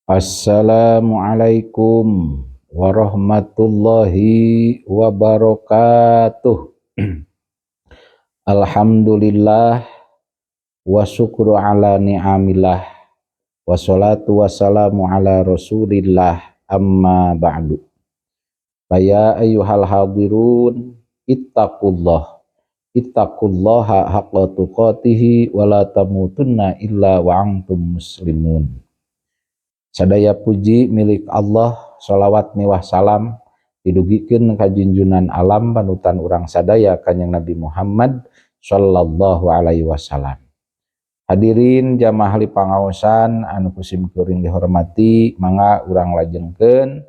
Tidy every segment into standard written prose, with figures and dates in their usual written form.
Assalamualaikum warahmatullahi wabarakatuh. Alhamdulillah wa syukru ala ni'amillah, wassalatu wassalamu ala rasulillah, amma ba'du. Faya ayyuhal hadirun, ittaqullah, ittaqullaha haqqa tuqatihi wa la tamutunna illa wa antum muslimun. Sadaya puji milik Allah, sholawat miwah salam didugikeun ka junjunan alam, panutan urang sadaya, Kanjeng Nabi Muhammad sallallahu alaihi wasallam. Hadirin jamaah ahli pangaosan anu ku sim kuring dihormati, mangga urang lajengkeun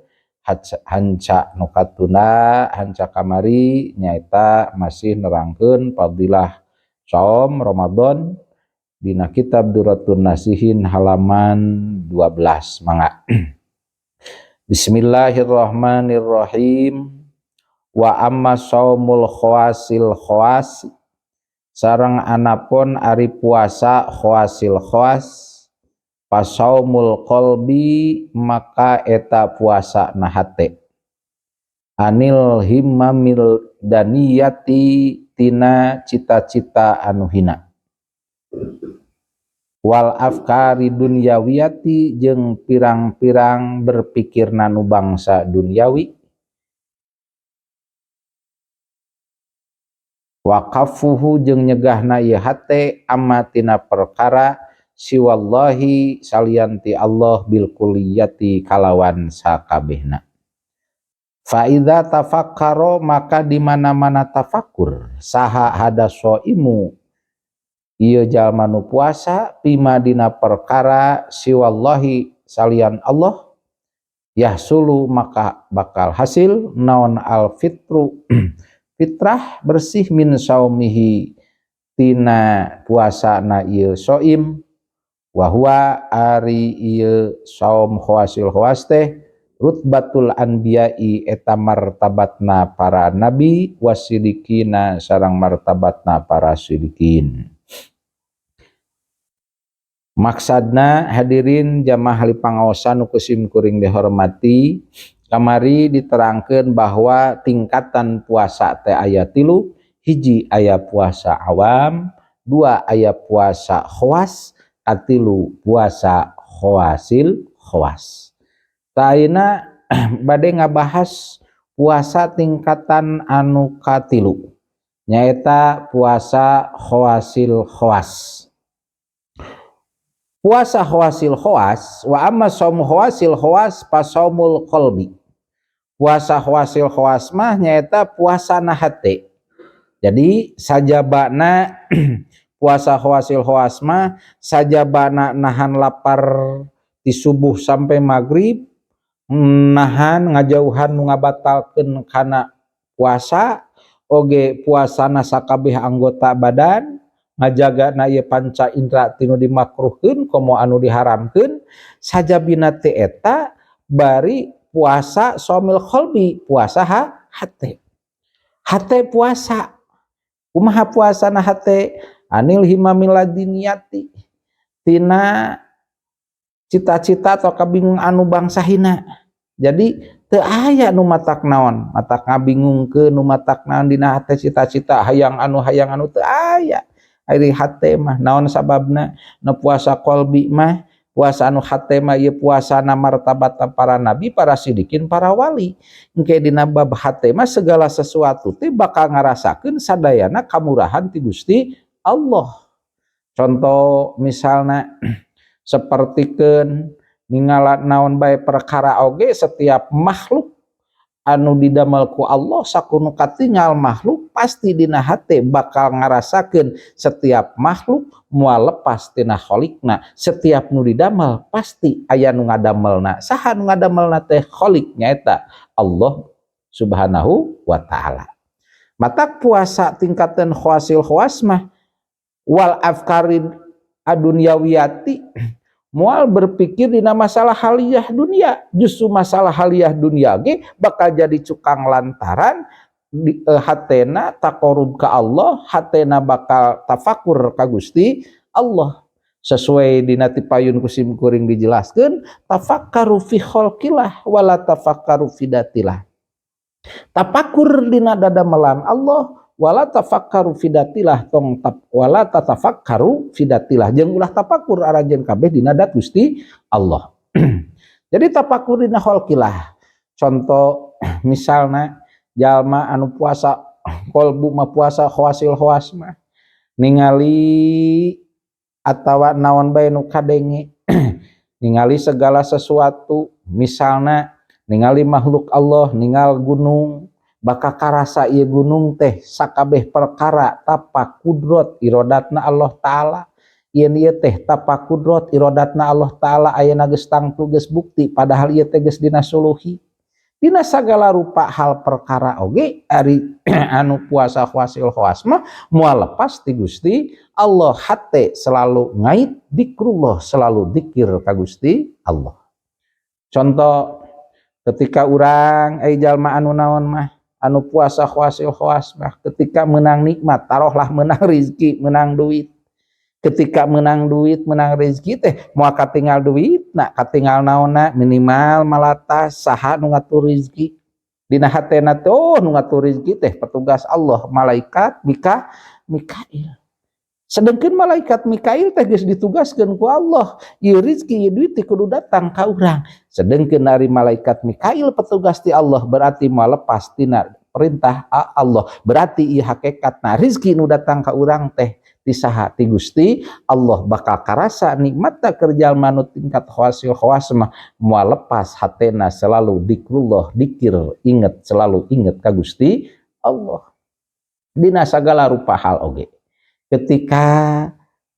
hanca nu katunda hanca kamari, nyaeta masih nerangkeun fadilah saum Ramadan dina kitab Duratun Nasihin halaman 12. Mangga. Bismillahirrahmanirrahim. Wa amma saumul khawasil khawas, sareng anapun ari puasa khawasil khawas, pasaumul qalbi, maka eta puasa na hate, anil himmamil daniyati, tina cita-cita anu hina, wal afkari dunyawiyati, jeung pirang-pirang berpikirna nu bangsa duniawi, wa kafuhu, jeung nyegahna ieu hate, amma, tina perkara, siwallahi, salian ti Allah, bil kulliyati, kalawan sakabehna. Fa idza tafakkara, maka di mana-mana tafakur saha hada shaimu, ieu jalma nu puasa, fima, dina perkara, siwallahi, salian Allah, yahsulu, maka bakal hasil naon, al fitru, fitrah bersih, min saumihi, tina puasana ieu soim. Wa huwa, ari ieu saum khawasil khawas teh, rutbatul anbiya'i, eta martabatna para nabi, wasidikina, sareng martabatna para sidikin. Maksadna, hadirin jamaah ahli pangaosan nu ku sim kuring dihormati, kamari diterangkan bahwa tingkatan puasa teh aya tilu: hiji aya puasa awam, dua aya puasa khawas, katilu puasa khawasil khawas. Taina bade ngabahas puasa tingkatan anu katilu, nyaeta puasa khawasil khawas. Puasa khawasil khawas, wa amma saumu khawasil khawas pasaumul qalbi, puasa khawasil khawas mah nyaeta puasa na hate. Jadi sajabana puasa khawasil khawas mah sajabana nahan lapar di subuh sampai maghrib, nahan ngajauhan nu ngabatalkeun kana puasa, oge puasana sakabeh anggota badan, ngajaga na ieu panca indra tinu dimakruhkeun komo anu diharamkeun. Sajabina teh eta bari puasa somil qalbi, puasa ha hate. Hate puasa kumaha? Puasana hate anil himamil ladiniyati, tina cita-cita atau kabingung anu bangsa hina. Jadi teu aya nu matak naon, matak ngabingungkeun, nu matak naon dina hate, cita-cita hayang anu, hayang anu, teu aya ari hate mah. Naon sababna? Nu puasa qalbi mah, puasa anu hate mah, ieu puasana martabat para nabi, para sidikin, para wali. Engke dina bab hate mah segala sesuatu teh bakal ngarasakeun sadayana kamurahan ti Gusti Allah. Contoh misalna sapertikeun ningala naon bae perkara oge, setiap makhluk anu didamel ku Allah, sakunu katingal makhluk pasti dina hate bakal ngarasakeun setiap makhluk moal lepas tina kholikna. Setiap nu didamel pasti aya nu ngadamelna. Saha nu ngadamelna teh? Kholik, nyaeta Allah Subhanahu wa Ta'ala. Matak puasa tingkatan khawasil khawas mah wal afkari adunyawiyati, moal berpikir dina masalah haliyah dunia. Justru masalah haliyah dunia ge bakal jadi cukang lantaran di, hatena takorub ka Allah, hatena bakal tafakur ka Gusti Allah. Sesuai dina tipayun ku sim kuring dijelaskeun, tafakkaru fi khalqillah wala tafakkaru fi dzatillah. Tapakur dina dadamelan Allah, wala tafakkaru fi dzatillah, tong tap, wala tatafakkaru fi dzatillah, jeung ulah tapakur aranjeun kabeh dina dat Gusti Allah. Jadi tapakur dina khalqillah. Contoh misalna jalma anu puasa kolbu mah, puasa khawasil khawas mah, ningali atawa naon bae nu kadenge, ningali segala sesuatu, misalna ningali makhluk Allah, ningal gunung, bakal karasa ieu gunung teh sakabeh perkara tapak kudrot irodatna Allah Ta'ala. Ieu ieu teh tapak kudrot irodatna Allah Ta'ala, ayeuna geus tangtu, geus bukti, padahal ieu teh geus dina suluhi. Dina sagala rupa hal perkara oge, ari anu puasa khawasil khawas mah moal lepas ti Gusti Allah, hate selalu ngait dikrullah, selalu dikir ka Gusti Allah. Contoh ketika urang ai jalma anu naon mah, anu puasa khawasil khawas mah, ketika menang nikmat, taruhlah menang rizki, menang duit. Ketika menang duit, menang rezeki teh moal katinggal duit nak, katinggal naonna, minimal malatas saha nu ngatur rezeki dina hatena teh. Oh, nu ngatur rezeki teh petugas Allah, malaikat Mikail. Sedangkan malaikat Mikail teh geus ditugaskeun ku Allah, ieu rezeki, ieu duit teh kudu datang ka urang. Sedangkan dari malaikat Mikail petugas ti Allah, berarti moal lepas tina perintah Allah. Berarti ieu hakikatna rezeki nu datang ka urang teh ti saha? Ti Gusti Allah. Bakal karasa nikmat keur jalma nu tingkat khawasil khawas mah, moal lepas hatena selalu dikrullah, dikir, inget, selalu inget ka Gusti Allah dina sagala rupa hal oge. Ketika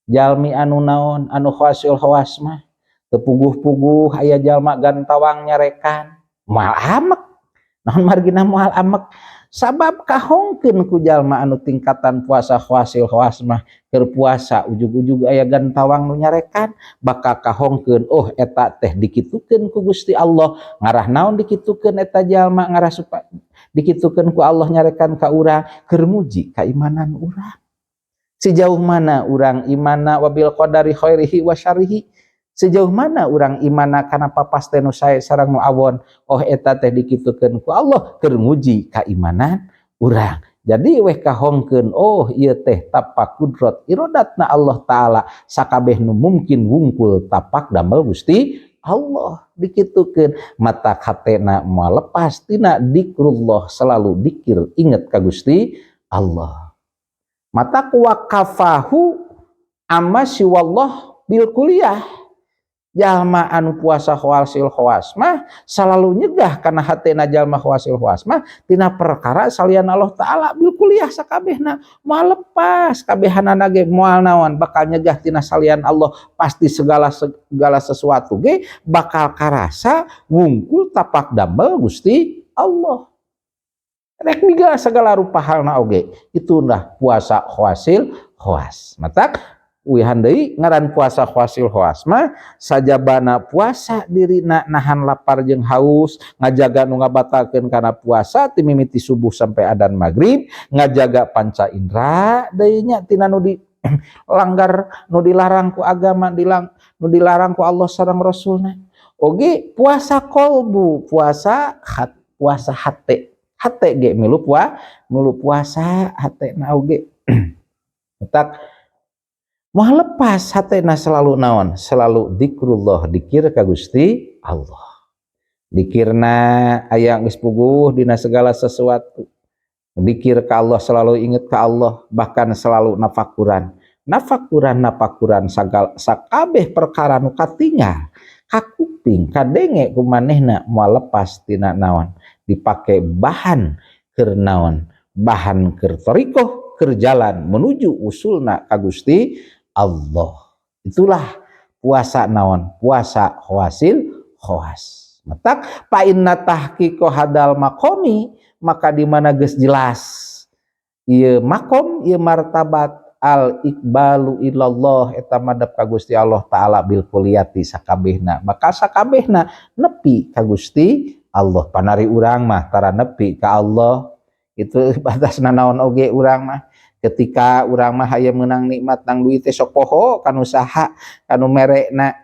jalmi anu naon, anu khawasil khawas mah, teu puguh-puguh aya jalma gantawang nyarekan, moal amek. Naon margina moal amek? Sabab kahongkeun ku jalma anu tingkatan puasa khawasil khawas mah, keur puasa ujug-ujug aya gantawang nu nyarekan, bakal kahongkeun, oh, eta teh dikitukeun ku Gusti Allah. Ngarah naon dikitukeun eta jalma, ngarah supaya dikitukeun ku Allah nyarekan ka urang? Keur muji kaimanan urang, sejauh mana urang imana wabil qadari khairihi wa syarrihi, sejauh mana urang imana kana papasten nu sae sareng nu awon. Oh, eta teh dikitukeun ku Allah keur nguji kaimanan urang. Jadi weh kahongkeun, oh, ieu teh tapak kudrot irodatna Allah Ta'ala, sakabeh nu mungkin wungkul tapak damel Gusti Allah. Dikitukeun mata hatena moal lepas tina dikrullah, selalu dikir, inget ka Gusti Allah. Mata wakafahu amma siwallah bil kuliah. Jalma anu puasa khawasil khawas mah selalu nyegah kana hatena jalma khawasil khawas mah tina perkara salian Allah Ta'ala bil kuliah, sakabehna moal lepas, kabehanana ge moal naon, bakal nyegah tina salian Allah. Pasti segala segala sesuatu ge bakal karasa wungkul tapak damel Gusti Allah, rek miga segala rupa halna oge. Itulah puasa khawasil khawas. Matak uihan deui, ngaran puasa khawasil khawas mah sajabana puasa dirina nahan lapar jeung haus, ngajaga nu ngabatalkeun kana puasa ti mimiti subuh sampai adan maghrib, ngajaga panca indra deui nya tina nu di langgar, nu dilarang ku agama, nu dilarang ku Allah sareng Rasulna. Oge puasa kolbu, puasa hat, puasa hate. Hate ge milu milu puasa hate na oge. Tak moal lepas hatena, selalu naon, selalu dikrullah, dikir ka Gusti Allah. Dikirna aya geus puguh dina segala sesuatu, dikir ka Allah, selalu inget ka Allah, bahkan selalu nafakuran, nafakuran, nafakuran sagal sakabeh perkara nu katingal, kakuping, kadenge ku manehna moal lepas tina naon, dipake bahan keur naon, bahan keur thoriqoh, keur jalan menuju usulna ka Gusti Allah. Itulah puasa naon, puasa khawasil khawas. Matak fa inna tahqiqa hadal maqami, maka di mana geus jelas ieu makom, ieu martabat, al iqbalu ilallah, eta madep ka Gusti Allah Ta'ala bil kulliyati, sakabehna, bakal sakabehna nepi ka Gusti Allah. Panari urang mah tara nepi ka Allah itu batasna naon oge urang mah. Ketika urang mah hayang menang nikmat nang duit teh sok poho kanu saha kanu merekna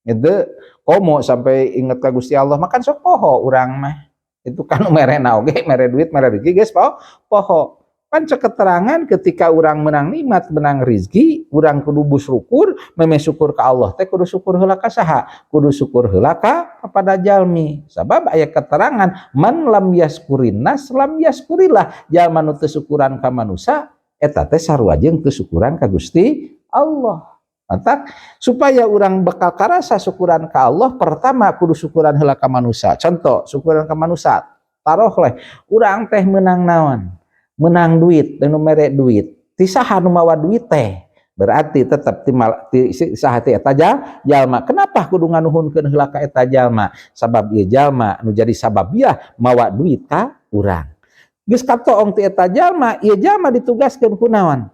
itu. Komo sampai inget ka Gusti Allah makan sok poho urang mah itu kanu merena oge, mere duit, mere rezeki geus poho poho. Pan keterangan ketika urang menang nikmat, menang rizki, urang kudu bersyukur. Meme syukur ka Allah teh kudu syukur heula ka saha? Kudu syukur heula ka kepada jalmi, sabab aya keterangan man lam yaskurin nas lam yaskurillah. Jalma nu teu syukuran ka manusia eta teh sarua jeung teu syukuran ka Gusti Allah. Matak supaya urang bakal karasa syukuran ka Allah, pertama kudu syukuran heula ka manusia. Contoh syukuran ka manusia, taruh leh urang teh menang naon, menang duit dan mere duit. Ti saha nu mawa duit teh? Berarti tetap ti, ti saha? Ti eta jalma. Kenapa kudu nganuhunkeun heula ka eta jalma? Sabab ieu jalma nu jadi sababiah mawa duit ka urang. Geus katoong ti eta jalma, ieu jalma ditugaskeun ku naon?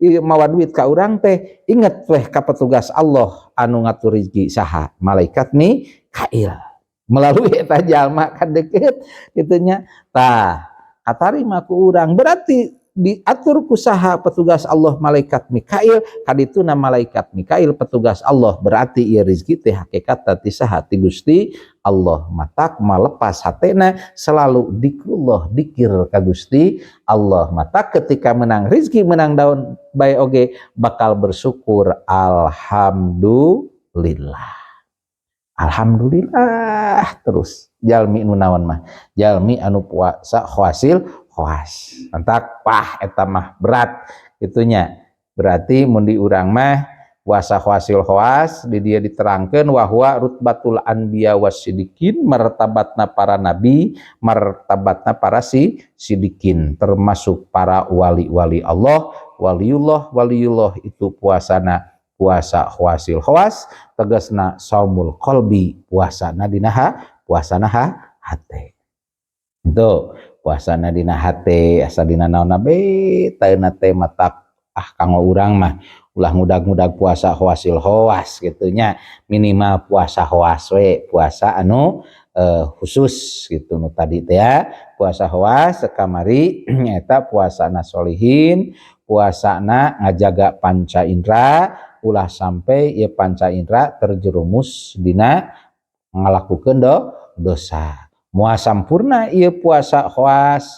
Ieu mawa duit ka urang teh, inget weh ka petugas Allah anu ngatur rezeki saha? Malaikat Mikail melalui eta jalma kan deket kitu nya. Tah, katarima ku urang, berarti diatur ku saha petugas Allah? Malaikat Mikail. Kadituna malaikat Mikail petugas Allah, berarti ieu rezeki teh hakikat ti saha? Ti Gusti Allah. Matak malepas hatena selalu dikrullah, dikir ka Gusti Allah. Matak ketika menang rezeki, menang daun bae oge bakal bersyukur alhamdulillah, alhamdulillah terus. Jalmi nu naon mah? Jalmi anu puasa khawasil khawas. Matak wah, eta mah berat itunya. Berarti mun di urang mah puasa khawasil khawas di dia diterangkan wahwa rutbatul anbiya wassidikin, martabatna para nabi, martabatna para si sidikin, termasuk para wali-wali Allah, waliullah. Waliullah itu puasana puasa khawasil khawas, tegasna saumul qalbi, puasana dina puasana hate. Itu puasana dina hate, asa dina naon be taeuna teh. Matak ah, kanggo urang mah ulah ngudag-ngudag puasa khawasil khawas gitu nya, minimal puasa khawas we, puasa anu khusus gitu nu tadi teh ya. Puasa khawas kamari nyata puasana solihin, puasana ngajaga panca indera, ulah sampai ya panca indera terjerumus dina ngalakukeun dosa. Moal sampurna ieu puasa khawas,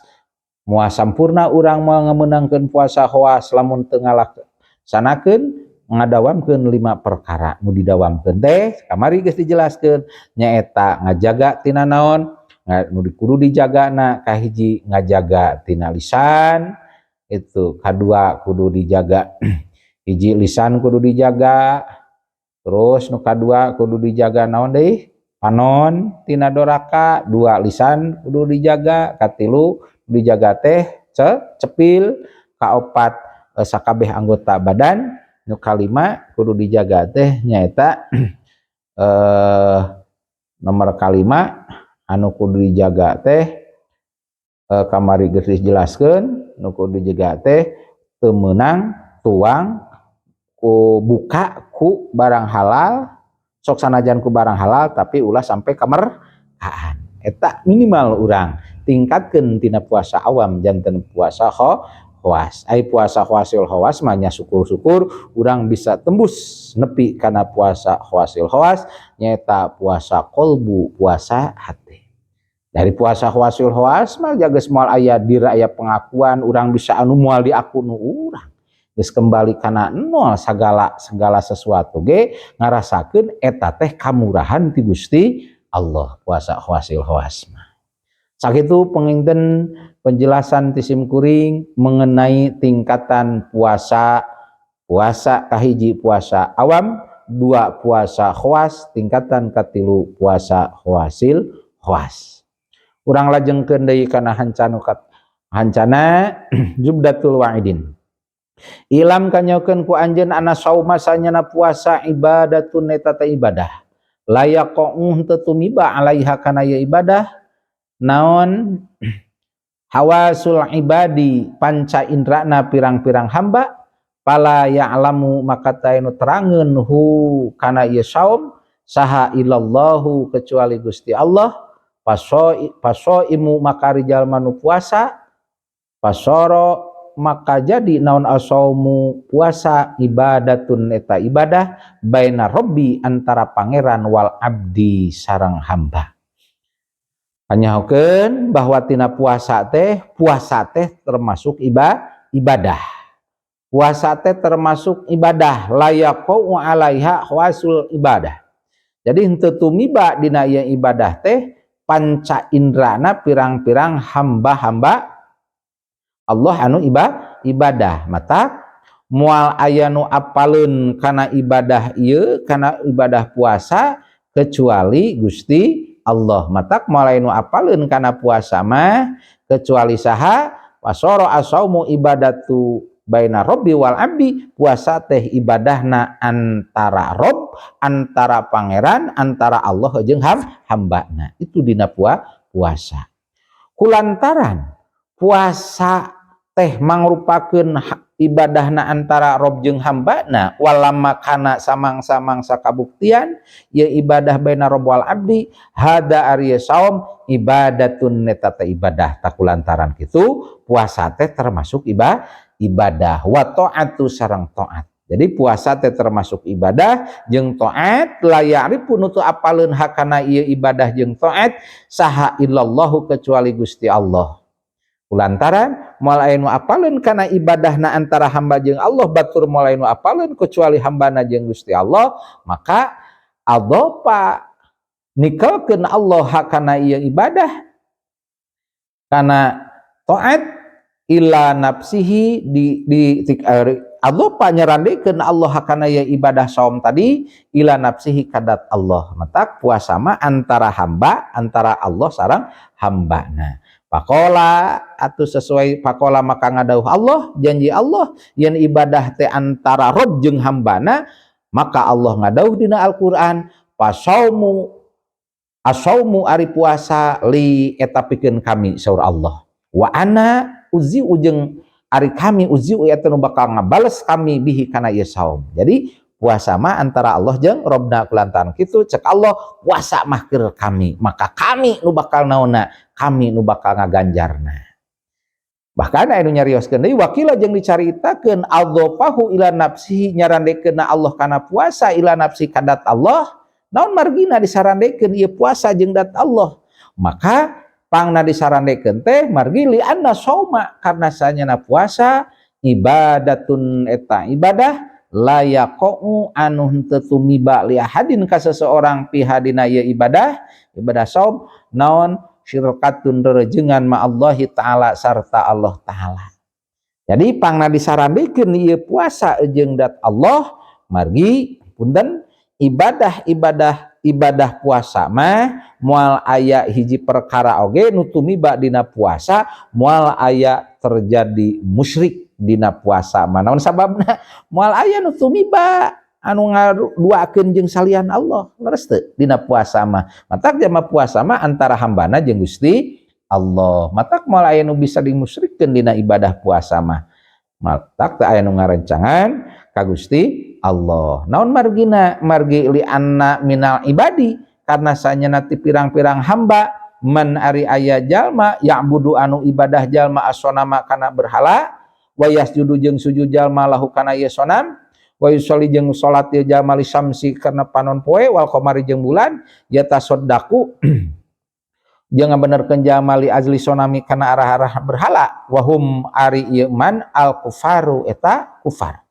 moal sampurna urang moal ngameunangkeun puasa khawas lamun teu ngalaksanakeun, ngadawamkeun lima perkara. Nu didawamkeun teh kamari geus dijelaskeun, nyaeta ngajaga tina naon nu kudu dijagana. Kahiji, ngajaga tina lisan itu. Kadua, kudu dijaga, hiji lisan kudu dijaga, terus nu kadua kudu dijaga naon deui? Panon tina doraka. Dua, lisan kudu dijaga. Katilu, dijaga teh cepil. Kaopat, sakabeh anggota badan. Nu kalima kudu dijaga teh nyaeta nomor kalima anu kudu dijaga teh kamari geus dijelaskeun, nu kudu dijaga teh teu meunang tuang ku buka ku barang halal. Sok sanajan ku barang halal, tapi ulah sampai kamerkaan. Eta minimal urang tingkatkeun tina puasa awam janten puasa khawas. Ai puasa khawasil khawas mah nya syukur-syukur urang bisa tembus nepi kana puasa khawasil khawas, nyaeta puasa kolbu, puasa hati. Dari puasa khawasil khawas mah jaga moal aya dira, aya pengakuan urang bisa anu moal diaku nu urang geus kembali kana nol segala segala sesuatu ge ngarasakeun eta teh kamurahan ti Gusti Allah, puasa khawasil khawas mah. Sakitu penginten penjelasan ti sim kuring mengenai tingkatan puasa. Puasa kahiji puasa awam, dua puasa khawas, tingkatan katilu puasa khawasil khawas. Urang lajengkeun deui kana hancanu hancana Zubdatul Wa'idin. I'lam kanyahokeun ku anjeun anna sauma sanyana puasa ibadatun eta teh ibadah. La yaqa'u teu tumiba alaiha kana ieu ibadah naon hawasul ibadi, panca indrana pirang-pirang hamba. Fala ya'lamu maka teu terangeun hu kana ieu saum saha illallahu kecuali Gusti Allah. Paso imu maka jalma nu puasa pasoro. maka jadi naon asaumu puasa ibadatun eta ibadah baina robbi antara pangeran wal abdi sareng hamba. Hanyahokeun bahwa tina puasa teh termasuk ibadah. Puasa teh termasuk ibadah, la yaqau alaiha khawasul ibadah. Jadi henteu tumiba dina ieu ibadah teh panca indrana pirang-pirang hamba-hamba Allah anu ibadah. Mata moal aya nu apaleun kana ibadah ieu, kana ibadah puasa, kecuali Gusti Allah. Matak moal aya nu apaleun kana puasa mah kecuali saha? Wasoro asaumu ibadatu baina robbi wal abdi, puasa teh ibadahna antara Rob, antara pangeran, antara Allah jeung hambana. Itu dina puasa. Kulantaran puasa teh mangrupakeun ibadahna antara Rob jeung hambana, walama kana samang-samang sakabuktian ya ibadah baina Rob wal abdi, hada ari saum ibadatun eta teh ibadah. Takulantaran kitu puasa teh termasuk ibadah wa ta'atu sareng taat. Jadi puasa teh termasuk ibadah jeung taat, la ya'rifu nu teu apaleun hakana ieu ibadah jeung taat saha illallahu kecuali Gusti Allah. Lantaran moal aya nu apaleun kana ibadahna antara hamba jeung Allah, batur moal aya nu apaleun kecuali hambana jeung Gusti Allah, maka adhofa nikelkeun Allah hakana ieu ibadah kana taat ila nafsihi di adhofa nyarandekeun Allah hakana ieu ibadah saum tadi ila nafsihi kadat Allah. Matak puasa mah antara hamba, antara Allah sareng hambana. Pakola atau sesuai pakola maka ngadauh Allah, janji Allah yen ibadah teh antara Rob jeung hambana, maka Allah ngadauh dina Al-Qur'an, pasaumu asaumu ari puasa li eta pikeun kami, saur Allah, wa ana uzi ujeng ari kami uzi eta nu bakal ngabales kami bihi kana ieu saum. Jadi puasa mah antara Allah jeung Robna. Kulantaran kitu cek Allah puasa mah keur kami, maka kami nu bakal naonna, kami nu bakal ngaganjarna. Bahkan aya nu nyarioskeun deui, wakila jeung dicaritakeun adhafahu ila nafsihi, nyarandekeunna Allah kana puasa ila nafsi kadat Allah. Naon margina disarandekeun ieu puasa jeung dat Allah? Maka pangna disarandekeun teh margi li anna sauma karena sanyana puasa ibadatun eta ibadah la yaqau anu henteu tumiba li ahadin ka seseorang fiha dina ieu ibadah, ibadah saum, naon syirkatun rerejengan ma Allah taala sarta Allah taala. Jadi pangna disarandekeun ieu puasa jeung dat Allah margi punten ibadah-ibadah ibadah puasa mah moal aya hiji perkara oge nu tumiba dina puasa, moal aya terjadi musyrik dina puasa mah. Naon sababna? Moal aya nu tumiba anu ngaduakeun jeung salian Allah, leres teu dina puasa mah? Matak jama puasa mah antara hambana jeung Gusti Allah, matak moal aya nu bisa dimusyrikkeun dina ibadah puasa mah, matak teu aya nu ngarencangan ka Gusti Allah. Naon margina? Margi li anna minal ibadi karena sanyana ti pirang-pirang hamba man ari aya jalma ya'budu anu ibadah jalma asonama kana berhala, wa yasjudu jeung sujud jalma lahu kana ieu sonam, wa yusolli jeung salat ieu jalma li syamsi kana panon poe, wal qamari jeung bulan, yatasaddaqu jeung ngabenerkeun jalma li ajli sonami kana arah-arah berhala, wahum ari ieu man al kufaru eta kufar.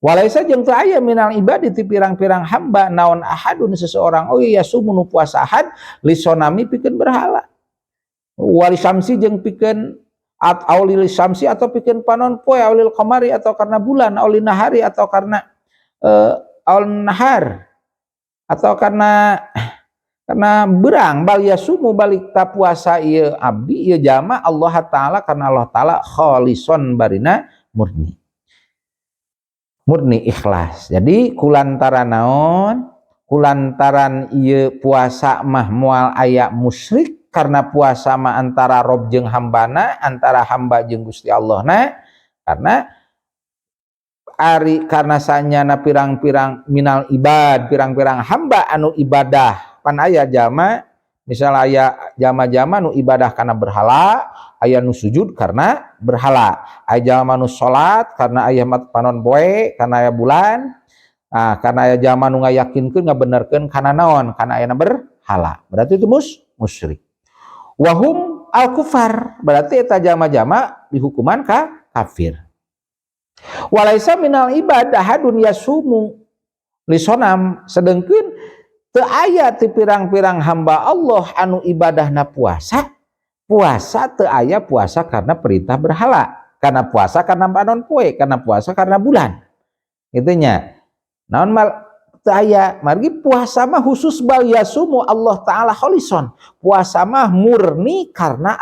Walaisa jeung teu aya minal ibadi ti pirang-pirang hamba naon ahadun seseorang oh iya yasumu nu puasa ahad li sonami pikeun berhala, wali syamsi jeung pikeun at aulil syamsi atau pikeun panon poe, aulil qamari atau karena bulan, aulil nahari atau karena aul nahar atau karena berang, bal yasumu balik ta puasa ieu abdi ieu jalma Allah taala karena Allah taala khalison barina murni, murni ikhlas. Jadi kulantaran naon? Kulantaran ieu puasa mah moal aya musyrik karena puasa mah antara Rob jeung hambana, antara hamba jeung Gusti Allah na. Karena ari karena sanyana pirang-pirang minal ibad pirang-pirang hamba anu ibadah, pan aya jalma Misal aya jalma-jalma nu ibadah karena berhala, aya nu sujud karena berhala, aya jalma nu salat karena aya panon poe, karena aya bulan. Nah, karena aya jalma nu ngayakinkeun, ngabenerkeun kana naon, kana ayana berhala, berarti itu musyrik. Wahum al kufar, berarti eta jalma-jalma dihukuman ka kafir. Walaisa minal ibad ahadun yasumu lisonam, sedengkeun teu aya ti pirang-pirang hamba Allah anu ibadahna puasa. Puasa teu aya puasa karena perintah berhala, karena puasa karena panon poe, karena puasa karena bulan gitu nya. Naon mal teu aya, margi puasa mah khusus. Bal yasumu Allah taala kholison, puasa mah murni karena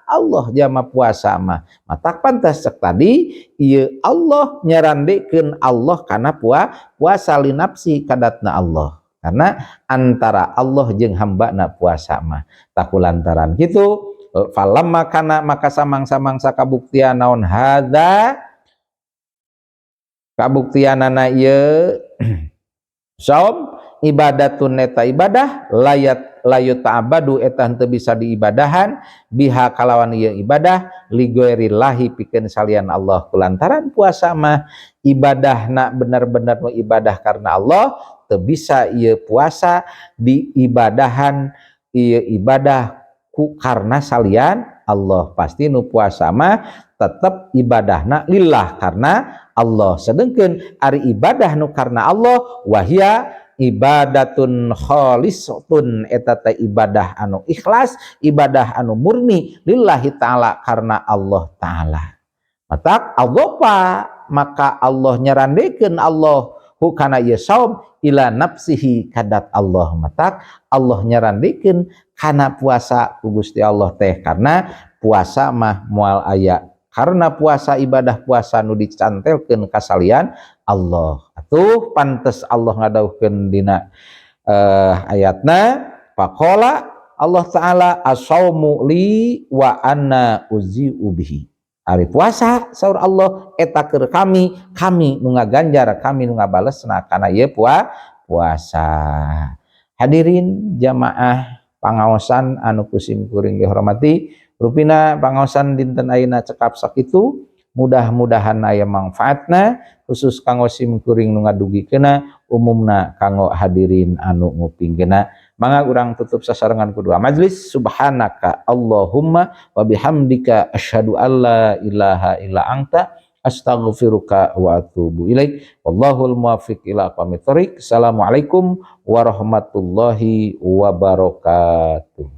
Allah jama puasa mah. Matak pantas cek tadi ieu Allah nyarandekeun Allah kana puasa linapsi kadatna Allah, karena antara Allah jeung hamba na puasa mah. Tah, kulantaran gitu, falamma kana, maka samang-samangsa kabuktian naon, hadza, kabuktianana ieu saum, ibadatun eta ibadah, layat layu ta'abadu eta henteu bisa diibadahan, biha kalawan ieu ibadah, ligoirillahi pikeun salian Allah. Kulantaran puasa mah ibadahna benar-benar nu ibadah karena Allah, teu bisa ieu puasa diibadahan ieu ibadah ku karena salian Allah. Pasti nu puasa mah tetep ibadahna lillah, karena Allah. Sedengkeun ari ibadah nu karena Allah, wahia ibadatun khalisatun, eta teh ibadah anu ikhlas, ibadah anu murni, lillahi ta'ala, karena Allah ta'ala. Matak Allah, maka Allah nyarandekeun Allah hu kana ieu saum ila nafsihi kadat Allah. Matak Allah nyarandekeun kana puasa ku Gusti Allah teh, karena puasa mah moal aya karena puasa, ibadah puasa nu dicantelkeun kasalian Allah. Atuh pantes Allah ngadawuhkeun dina ayatna, faqala Allah taala asaumu li wa ana uzi'u bihi. Ari puasa, saur Allah, eta keur kami, kami nu ngaganjar, kami nu ngabalesna kana ieu puasa. Hadirin jamaah pangaosan anu ku sim kuring dihormati, rupina pangaosan dinten ayeuna cekap sakitu. Mudah-mudahan aya manfaatna, khusus kanggo sim kuring nu ngadugikeuna, umumna kanggo hadirin anu ngupingkeuna. Mangga urang tutup sasarengan ku doa majelis. Subhanaka Allahumma wa bihamdika, asyhadu alla ilaha illa anta, astaghfiruka wa atubu ilaik. Wallahul muwaffiq ila aqwamit thoriq. Assalamualaikum warahmatullahi wabarakatuh.